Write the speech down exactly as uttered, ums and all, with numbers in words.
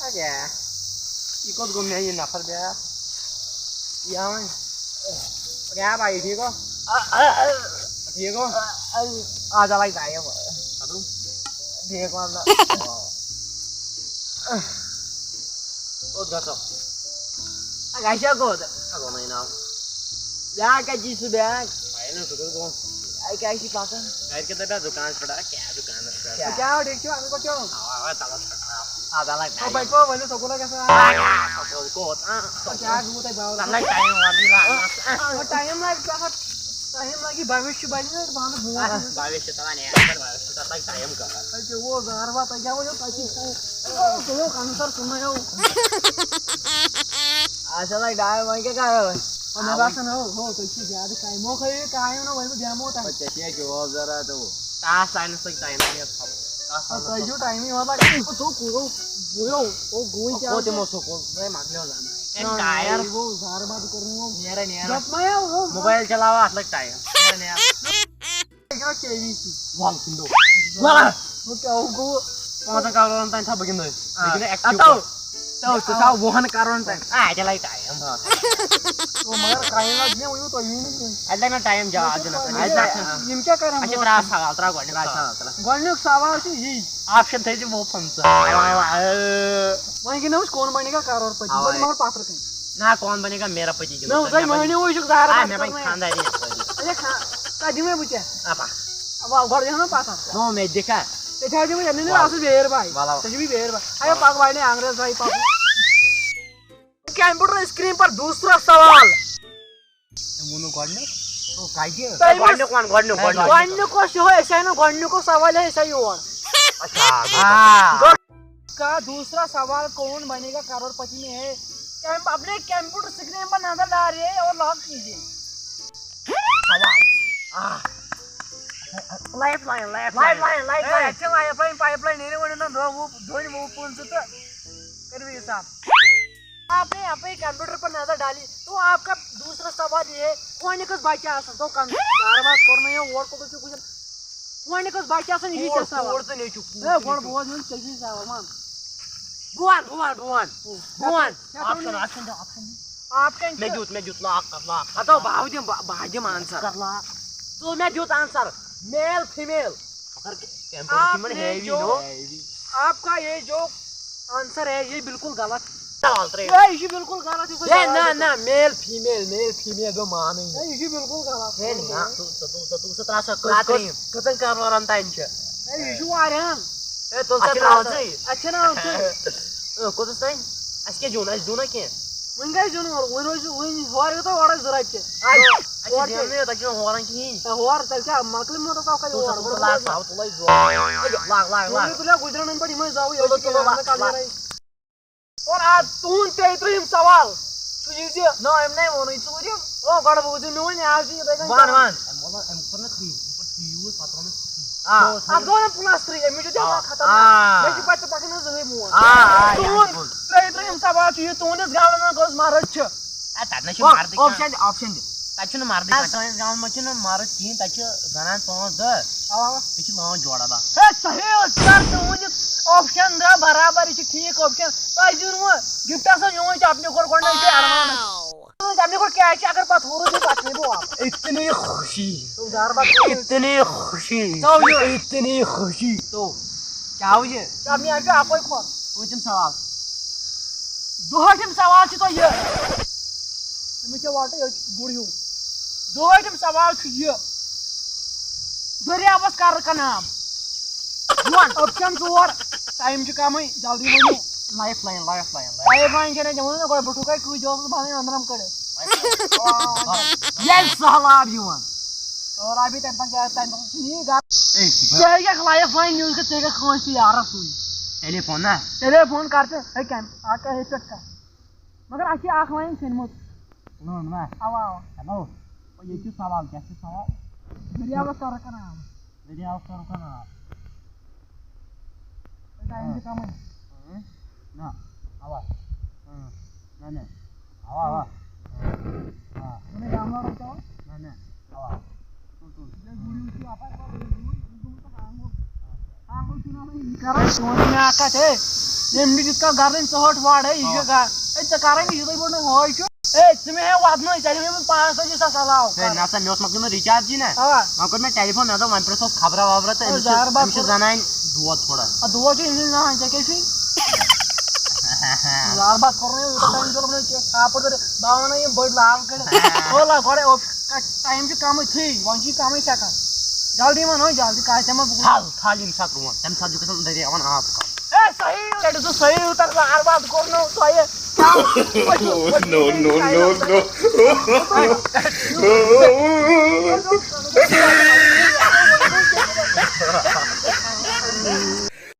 اچھا، یہِ کوٚت گوٚو مےٚ یہِ نفر بیٛاکھ؟ یہِ ہا وۄنۍ۔ کیٛاہ بھائی، ٹھیٖک ہو؟ ٹھیٖک ہو؟ آ، چلو، یہِ تھاوِ یہِ۔ ٹھیٖک وَن نہ۔ کوٚت گژھو؟ اَسہِ ہا کوٚت؟ اَسہِ گوٚو نہٕ ناو۔ بیٛاکھ کَتہِ چھُے سُہ بیٛاکھ؟ بھائی نہٕ سُہ کوٚت گوٚو؟ اَتہِ کیٛاہ چھِ پَکان؟ گَرِ کِتھ دَپہِ دُکانَس پٮ۪ٹھ، آ، کیٛاہ دُکانَس پٮ۪ٹھ؟ ژٕ کیٛاہ ٹھیٖک چھُ؟ اَصٕل پٲٹھۍ چھُو؟ اَوا، اَوا، تَلَس پٮ۪ٹھ آو۔ آ، تَلَس او، پٮ۪ٹھ۔ بَچہٕ، وۄنۍ ؤلِو سکوٗل گژھو۔ آ، سکوٗل کوٚت؟ آ، کیٛاہ گوٚو تۄہہِ باورَس؟ تَلَس ٹایم وَلہٕ یہِ لاگنَس۔ آ، ٹایم لَگہِ ژےٚ اَتھ، ٹایم لَگہِ، بَوِش چھُ بَنہِ، پانَس برونٛٹھ۔ آ، بَوِش چھُ تَلان، یہِ کَر بَوِش چھُ تَتھ لَگہِ ٹایم کَر؟ اَتہِ اوس زہر وَتھ، تۄہہِ کیٛاہ وَنیو، تۄہہِ چھُو ٹایم۔ او، تُلِو کَنسَر، سُہ مہ ہیوٚو۔ اَصٕل ہے، ڈاے وۄنۍ کیٛاہ کَرو أسۍ؟ وۄنۍ مےٚ باسان، ہو، ہو، تُہۍ چھِو زیادٕ کامہِ۔ مو کھٲیِو یہِ کامہِ، نہ وۄنۍ بہٕ بیٚہمو تَتہِ۔ وۄنۍ ژےٚ چھِ اَتہِ اوس ضوٚرَتھ، ہُہ۔ تَس لاینَس لٔگۍ ٹایم، یَتھ ہَفتَس۔ تَس آ، تۄہہِ لاینَس چھُو لٔگۍ۔ ٹایمٕے یوت لَگان۔ ہُہ، ہُہ، ہُہ، ہُہ، گوٚو، ہُہ، ہُہ، ہُہ، تِمو سکوٗل، ہے، مۄکلیو زَمانہٕ۔ ہے، نہ، ٹایم۔ یہِ گوٚو زارٕ باد کوٚر مےٚ۔ نیران، نیران۔ دوٚپمَے ہو، ہُہ، موبایل چلاوان، اَتھ لٔگۍ ٹایم۔ نیران، نیران۔ یہِ گِنٛدو کے وی سی۔ وَل گِنٛدو۔ وَل۔ وۄنۍ کیٛاہ گوٚو؟ پانٛژَن کَرورَن تام تھاو بہٕ گِنٛدٕ۔ آ۔ بہٕ گِنٛدٕ ایکٹیو۔ اَتو۔ تو، ژٕ تھاو وُہَن کَرورَن تام۔ آ، اَتہِ لَگہِ ٹایم۔ آ۔ تو مگر ٹایم لَگہِ مےٚ وٕنیُک تۄہہِ وٕنہِ کینٛہہ۔ اَتہِ لَگہِ نہ ٹایم زیادٕ دِنَس۔ اَتہِ لَگہِ نہ۔ یِم کیٛاہ کَرَن اَسہِ برونٛٹھ؟ ترٛاو سوال، ترٛاو گۄڈٕنیُک گۄڈٕنیُک سوال۔ سوال، ترٛاو۔ گۄڈٕنیُک سوال چھُ یی۔ آپشن تھٲیزِ وُہ پٕنٛژٕہ۔ اَوا، اَوا، اَوا۔ وۄنۍ گِنٛدو أسۍ کون بنے گا کرور پتی، اَوا۔ وۄنۍ دِمو پترٕ کَنہِ۔ نہ، کون بنے گا میرا پتی گِنٛدو۔ نہ، تۄہہِ مےٚ وَنہِ، مٲنِو، وۄنۍ چھُکھ زہر آ، بَتہٕ مےٚ وَنہِ کَرُن۔ خانٛداری یَپٲری۔ اچھا، خا-، تۄہہِ دِمہٕ بہٕ ژےٚ۔ اَپا۔ وَلہٕ، گۄڈٕ دِمہٕ بہٕ پَتھر۔ نو، مےٚ دِکھا؟ ژےٚ تھاوِ دِمہٕ، یہِ نہٕ وَلہٕ۔ اَصٕل بیٚیہِ بھاے۔ وَلہٕ۔ ژےٚ چھُ بیٚیہِ بھاے۔ اَیو، وَلہٕ۔ پَکھ وۄنۍ اَنٛگریز بھاے، پَکھ۔ کمپیوٹر اسکرین پر دوسرا سوال۔ أمۍ ووٚنُو گۄڈٕنیُک۔ او، کَتہِ؟ تۄہہِ ما گۄڈٕنیُک وَن، گۄڈٕنیُک، گۄڈٕنیُک۔ گۄڈٕنیُک اوس یِہوٚے، أسۍ آے نہٕ گۄڈٕنیُک اوس سوالے، أسۍ آے یور۔ اچھا، گوٚو آ۔ کَتھ؟ گوٚو۔ کا دوسرا سوال کون بنے گا کروڑ پتی میں ہے؟ کم-، اپنے کمپیوٹر اسکرین پر نظر ڈال رہے ہیں اور لاک کیجیے۔ سوال۔ آ۔ Life line, life life line. Line, life a, line. اَتہِ چھِ لائف لائن، پائپ لائن، نیرِو وۄنۍ یِمَن دۄہ وُہ، دۄن وُہ پٕنٛژٕہ تہٕ کٔرِو حِساب۔ آپ نے اپنے کمپیوٹر پر نظر ڈالی، تو آپ کا دوسرا سوال یہ ہے، گۄڈٕنیُک اوس بچہٕ آسان، تو کم-، کارٕبار کوٚر نہٕ یہِ، اور کوٚت چھُکھ وٕچھان؟ گۄڈٕنیُک اوس بچہٕ آسان، یہِ چھُ کور، ژےٚ سوال۔ کور تہٕ نیٚچوٗ، اے، گۄڈٕ بوز وۄنۍ، ژےٚ چھُے سوال، وَن۔ بہٕ وَنہٕ، بہٕ وَنہٕ، بہٕ وَنہٕ، بہٕ وَنہٕ۔ کیٛاہ آپشن، تھوٚو آپشن دِ، آپشن دِ۔ آپشن مےٚ چھُ۔ دیُت، مےٚ دیُت، لاکھ کَتھ، لاکھ کَتھ، ہَتو، لاکھ۔ بہٕ ہاوٕ دِمہٕ، بہٕ، بہٕ ہا دِمہٕ آنسر۔ کَتھ لاکھ؟ تُل، مےٚ دیُت آنسر۔ میل، فیمیل۔ مگر کیمپر آپ چھِ یِمن نے ہیوی، جو، نو؟ آپ کا یہ جو آنسر ہے، یہ بالکل غلط۔ سوال ترٛےٚ۔ ہے، یہِ چھُ بالکل غلط، یہِ ہے، نہ، نہ، میل، فیمیل، میل، فیمیل، بہٕ مانٕے نہٕ۔ ہے، یہِ چھُ بالکل غلط۔ ہے، نہ، ژٕ، ژٕ، ژٕ، ژٕ، ژٕ ترٛاو سا کٔژ، کٔژ، کٔژ، کٔژَن کرورَن تام چھِ؟ ہے، یہِ چھُ واریاہَن۔ ہے، تُل سا اَتھ چھِ ترٛاو ناو سا۔ ژٕے۔ اَتھ چھِ ناو ژٕے۔ اۭں، کوٚتَس تام؟ اَسہِ کیٛاہ زیوٗن؟ اَسہِ زیوٗنہ کینٛہہ؟ وۄنۍ گژھِ زیُن اورٕ، وۄنۍ روزِ، وۄنۍ ہورٕ یوٗتاہ اورٕ زٕ رۄپیہِ۔ اَسہِ، اَسہِ چھِ اورٕ زینُن کیٛاہ؟ یوت، اَسہِ چھُنہٕ ہوران کِہیٖنۍ۔ ہے، ہورٕ تیٚلہِ کیٛاہ؟ مۄکلہِ مو تَتھ اَکھ تُل سا، یورٕ، تُل سا، گۄڈٕ لاگ، روزِ۔ Log, log, log. یہِ تُلہِ ہا گُجرٮ۪ن ہٕنٛدۍ پٲٹھۍ یِمَے زاوٕے، تُلو، أسۍ چھِ تُلو، کیٛاہ لاگ، کَلہٕ لاگ۔ نیران۔ اور آ، تُہُنٛد ترٛےٚ ترٛیٚیِم سوال۔ سُہ یہِ زِ نہ، أمۍ نَے ووٚنُے ژوٗرِم۔ او، گۄڈٕ بوٗزِو میون، یہِ حظ چھُ یِتھَے کٔنۍ وَن، کران۔ وَن۔ أمۍ ووٚن، أمۍ کوٚر نہٕ تھرٛی، أمۍ کوٚر تھرٛی یوٗز، پَتہٕ ترٛوو مےٚ تھرٛی۔ آ۔ اَتھ گوٚو نہٕ پٕلَس تھرٛی، أمِس چھُ دٮ۪ماغ آ۔ خطرناک۔ آ۔ مےٚ چھُ پَتہٕ پَکان حظ زٕہٕے برونٛٹھ۔ آ، آ، یہِ تُہُنٛد چھُ پوٚز۔ ترٛیٚیِم، ترٛیٚیِم سوال چھُ یہِ، تُہٕنٛدِس گامَس منٛز کٔژ مرد چھِ؟ اَ، تَتہِ نہ چھُ آ، مردٕے کانٛہہ۔ آپشن دِ، آپشن دِ۔ تَتہِ چھُنہٕ مردٕے نہ، کانٛہہ۔ سٲنِس گامَس منٛز چھُنہٕ مرد کِہیٖنۍ، تَتہِ چھِ زَنان پانٛژھ دَہ۔ اَوا، اَوا۔ بیٚیہِ چھِ لٲن جوڑا بَس۔ ہے، صحیح حظ، سَر، تُہُنٛد آپشن درٛاو برابر، یہِ چھُ ٹھیٖک آپشن۔ تۄہہِ زیوٗنوٕ گِفٹَس حظ میون چپنہِ کھۄر گۄڈٕنیتھٕے ایڈوانس۔ تُہُنٛد چپنہِ کھۄر کیٛازِ چھِ؟ اگر پَتہٕ ہورُن تُہۍ، پَتہٕ نیرِو واپس۔ اتنی خوشی۔ تُہُنٛد زارٕ پَتہٕ۔ اتنی خوشی۔ تو یہِ۔ اتنی خوشی۔ تو کیٛاہ ہو یہِ؟ چپنہِ اَکہِ اَکوے کھۄر۔ پوٗنٛژِم سوال۔ دُہٲٹھِم سوال چھُ تۄہہِ یہِ۔ تٔمِس چھےٚ واٹہٕ یہِ گُر ہیوٗ۔ دُہٲٹھِم سوال چھُ یہِ۔ دٔریاوَس کَر رٕکَن آب؟ وَن۔ آپشن ژور۔ ٹایم چھُ کَمٕے، جلدی ؤنِو۔ Life line, life line, life. Life line چھےٚ نہٕ دِوان نہ گۄڈٕ، بہٕ ٹھُکے کۭتۍ جواب بَنٕنۍ أنٛدرَم کٔڑِتھ۔ Life line. ییٚلہِ سہلاب یِوان۔ سہلاب یی تَمہِ پَتہٕ کیٛاہ، تَمہِ پَتہٕ چھُ یی گَرٕ۔ اے، ژےٚ کیٛاہ لایف لائن نِوٕز کٔر، ژےٚ کیٛاہ کٲنٛسہِ یارَس سۭتۍ؟ ٹیلی فون نا؟ ٹیلی فون کَر ژٕ، ہے کَمہِ، اَتھ کیٛاہ، ییٚتہِ پٮ۪ٹھ کَر۔ مگر اَسہِ چھِ اَکھ لایِن ژھیٚنمٕژ۔ کٕنُن نا؟ اَوا، اَوا۔ ہیلو۔ او، ییٚتہِ چھُ سوال، کیٛاہ چھُ سوال؟ دٔریاوَس کَر رَکَن آب؟ دٔریاوَس کَر رَکَن آب؟ ٹایم چھُ کَمٕے۔ اۭں۔ نہ، اَوا۔ اۭں۔ نہ، نہ۔ اوا، اوا۔ آ۔ نہ، نہ۔ اوا۔ ییٚمہِ نِش یِتھ کٔنۍ گردن ژوٚٹ وڑ، ہے، یہِ چھُ گا-، ہے، ژےٚ کران یہِ چھُ تۄہہِ بوٚڑ نہٕ ہٲے چھُ۔ ہے، ژٕ مےٚ ہے وَدنٕے، ژےٚ چھُے مےٚ پانٛژھ تٲجی ساس علاوٕ ہے، کران۔ نسا، مےٚ اوس مۄکلیومُت recharge یی نا۔ اوا۔ وۄنۍ کوٚر مےٚ telephone، مےٚ دوٚپ وۄنۍ پرٛژھوس خبرا وبرا تہٕ ہے، أمِس چھُ، زار بار أمِس چھُ کوٚر۔ زنانہِ دود تھوڑا۔ آ، دود چھُ أمِس زنانہِ، ژےٚ کیٛاہ چھُے؟ زار بار کوٚر نہٕ یوٗتاہ time چھُ لوٚگمُت ژےٚ کاپُر کٔرِتھ، بہٕ وَنَے یِم بٔڑۍ لال کٔرِتھ۔ ہو لا، گۄڈَے اوس، time چھُ کَمٕے، تھٕے، وۄنۍ چھُے کَمٕے second۔ جلدی وَن، ہو جلدی، کَتھ ژےٚ ما بوٗز؟ تھل، تھل ییٚمہِ ساتہٕ رُوان، تَمہِ ساتہٕ چھُ گژھان دٔریاوَن آب کَم۔ اے، صحیح، ژےٚ دیُتُتھ صحیح اُتر، زار بار کوٚر نہٕ تۄہہِ۔ No, no, no, no.